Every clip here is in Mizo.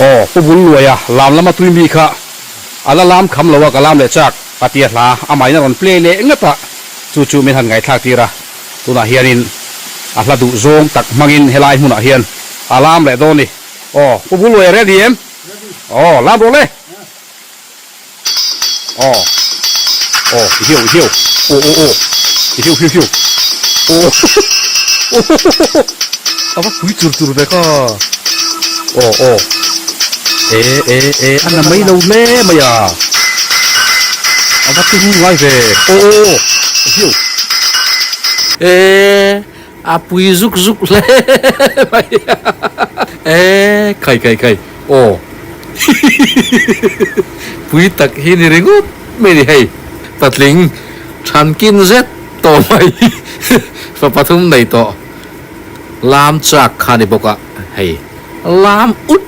Aw, Pu Bulluaia lam lama tui mi kha a la lam kham lo a, ka lam leh chak a tia hla amahin a rawn play leh ngat a, chu chu min han ngaihthlak tir a, tunah hianin a hla duh zawng tak hmangin helai hmunah hian a lam leh dawn ni. Aw, Pu Bulluaia ready em? Aw, lam rawh le! Aw aw i hiu i hiu aw aw aw i hiu hiu hiu aw aw a va pui chur chur ve kha aw aw e e e a na mai lo hle mai a a va tung ngai ve aw aw i hiu. E a pui zuk zuk hle mai a e khai khai khai aw pui tak hi ni ringawt mai ni hei patling thankin zet tawh mai fa pathum nei tawh lam chak kha ni bawk a hei lam ut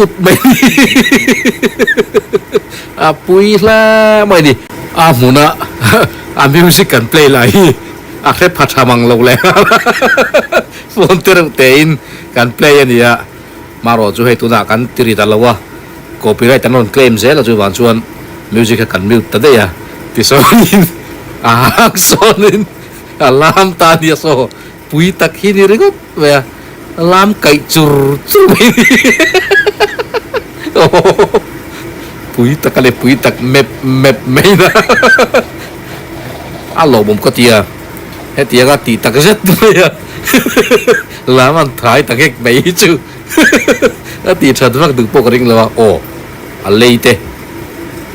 ut mai ni a pui hle mai ni a hmuna a music kan play lai hi. A hre pha tha mang lo leh phone te reuh tein kan play a nia. Marawh chu hei tunah kan ti ri ta lo a, copyright an rawn claim zel a chuvang chuan music kha kan mute ta daih a. Tisawnin a hang sawnin a lam ta a nia saw pui tak hi ni ringawt mai a, lam kaih chur chur mai a ni. Aww pui tak a ni pui tak mep mep mai na. A lawmawm ka ti a, hetianga tih tak zet mai a lam an thai ta nghek mai hi chu a tih that vak duh pawh ka ring lo a, aw a lei te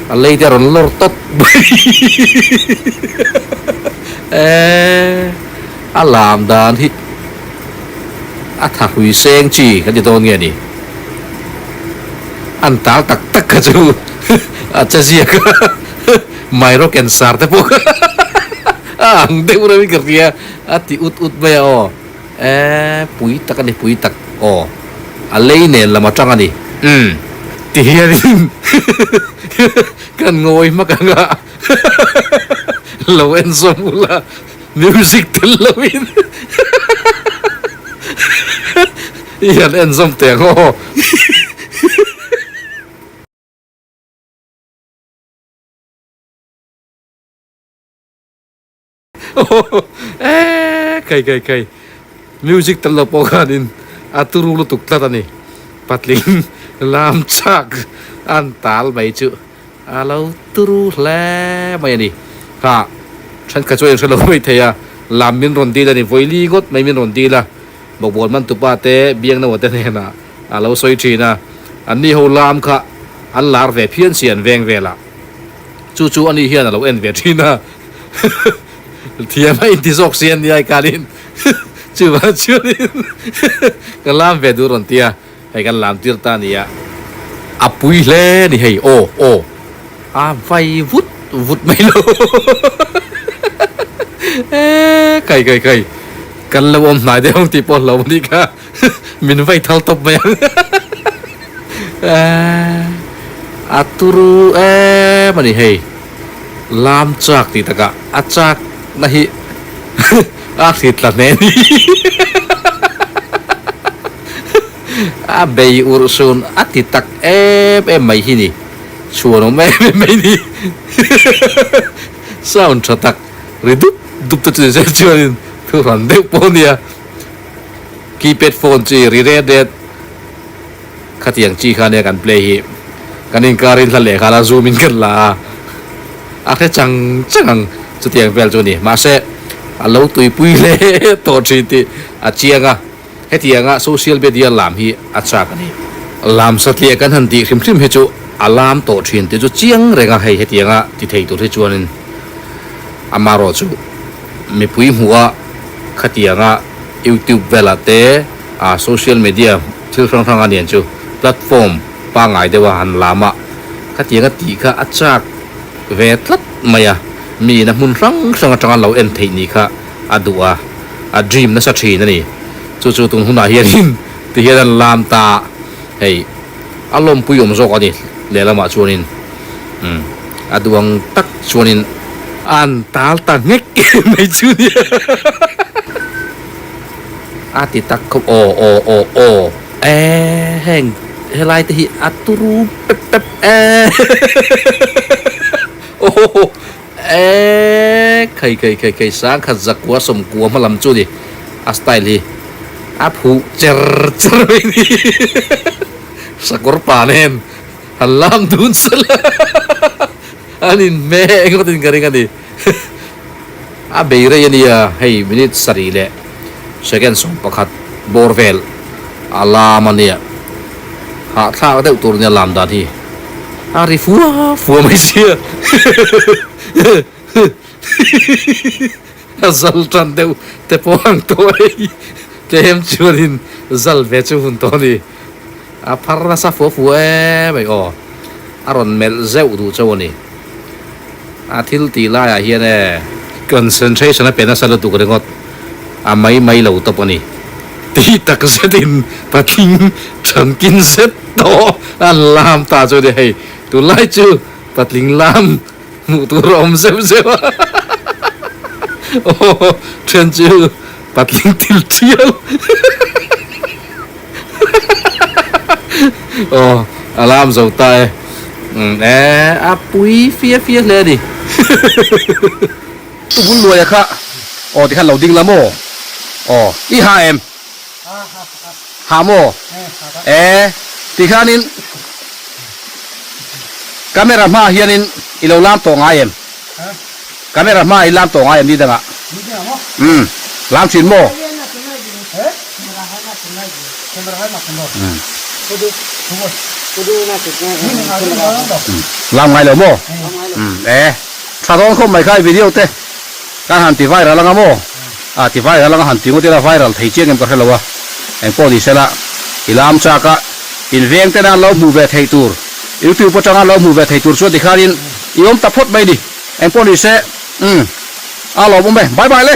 a lei te a rawn lawr tawt mai eee a lam dan hi a tha hui seng chi kan ti dawn nge ni an tal tak tak kha chu a che ziak a. Mai rawk en sar te pawh kha a ang deuh reuhin ka hria a ti ut ut mai a aw e pui tak a ni pui tak aw a lei nen lam atang a ni umm ti hianin kan ngawi hmak ang a lo en zawm ula music tel loin i han en zawm teh ang aw. Eee kai kai kai music tel lo pawh khanin a turu lutuk tlat a ni patling lam chak an tal mai chu a lo turu hle mai a ni kha thenkhat chu a inhre lo mai thei a lam min rawn dil a ni vawili ngawt mai min rawn dil a bawkbawn man tupa te biang naute te hnenah a lo sawi thin a anni ho lam kha an lar ve phian si an veng vel a chu chu ani hian a lo en ve thin a thiam a inti zawk si ania i kalin chuvang chuanin ka lam ve duh rawn tia hei kan lam tir ta ania a pui hle a ni hei aw aw a vai vut vut mai lo eee kai kai kai kan lo awm hnai deuh ang tih pawh hlauh a nih kha. Min vai thal tawp mai ang. A turu em a ni hei. Lam chak tih takah a chak na hi a hrit tla hle ni. A bei urh sun a ti tak em em mai hi ni. Chhuan awm em em mai ni. Sound tha tak ri dup dup te chu ni se chuanin thu hran deuh pawh a nia. Keypad phone chi ri ret ret khatiang chi kha nia kan play hi kan inkar in hla leh khan a zoom in kan la a a hre chang chang ang chutiang vel chu a ni mahse a lo tuipui hle tawh thin tih a chiang a hetianga social media lam hi a chak a ni. Lam satliah kan han tih hrim hrim hi chu a lam tawh thin tih chu chiang reng a hei hetianga ti thei tur hi chuanin amaherawhchu mipui hmuh a khatianga YouTube velah te ah social media thil hrang hrang a nen chu platform pangngai deuh a han lam a khatianga tih kha a chak ve tlat mai a mi in a hmun hrang hrang atanga lo en theih nih kha a duh a a dream nasa thin a ni chu chu tun hunah hianin ti hian an lam ta hei a lawmpui awm zawk a ni lehlamah chuanin umm a duh ang tak chuanin an tal ta nghek mai chu nia a ti tak khawp aw aw aw aw e heng Helai te hi a turu pep pep e Aw e khai khai khai khai sangkhat zakua sawmkua hma lam chu ni a style hi a phuh cher cher mai ni sakawr pa nen han lam dun sela an inhmeh engemaw tin ka ring a ni a bei rei a nia hei minute sarih leh second 11 bawr vel a lam a nia hahthlak deuh tur nia lam dan hi a ri fua fua mai sia a zal tan deuh te pawh ang tawh hei tlem chuanin zal ve chu hun tawh a ni a phar nasa fua fua em mai aw a rawn melh zeuh duh chauh a ni a thil tih laiah hian e concentration a pe nasa lutuk ringawt a mai mai lo tawp a ni tih tak zetin patling thankin zet tawh an lam ta chu a ni hei tunlai chu patling lam Hmuh tur a awm zeuh zeuh a, aw then chu patling thil thial aw a lam zo ta e, e a pui fia fia hle a ni. Pu bul luaia kha aw tikhan lo ding la maw? Aw i ha em? Ha maw? E tikhanin Camera hmaah hianin i lo lam tawh ngai em? Camera hmaah i lam tawh ngai em ni dangah? Umm, lam thin maw? Lam ngai lo maw? Umm, e, tha dawn khawp mai kha i video te kan han ti viral anga maw? A ti viral anga han ti ngawt ila viral thei chiang em ka hre lo a, engpawh ni sela i lam chak a. In veng te nan lo hmuh ve theih tur, YouTube atanga lo hmuh ve theih tur chuan tikhanin i awm ta phawt mai ni. Engpawh ni se, umm, a lawmawm e. Bye bye le!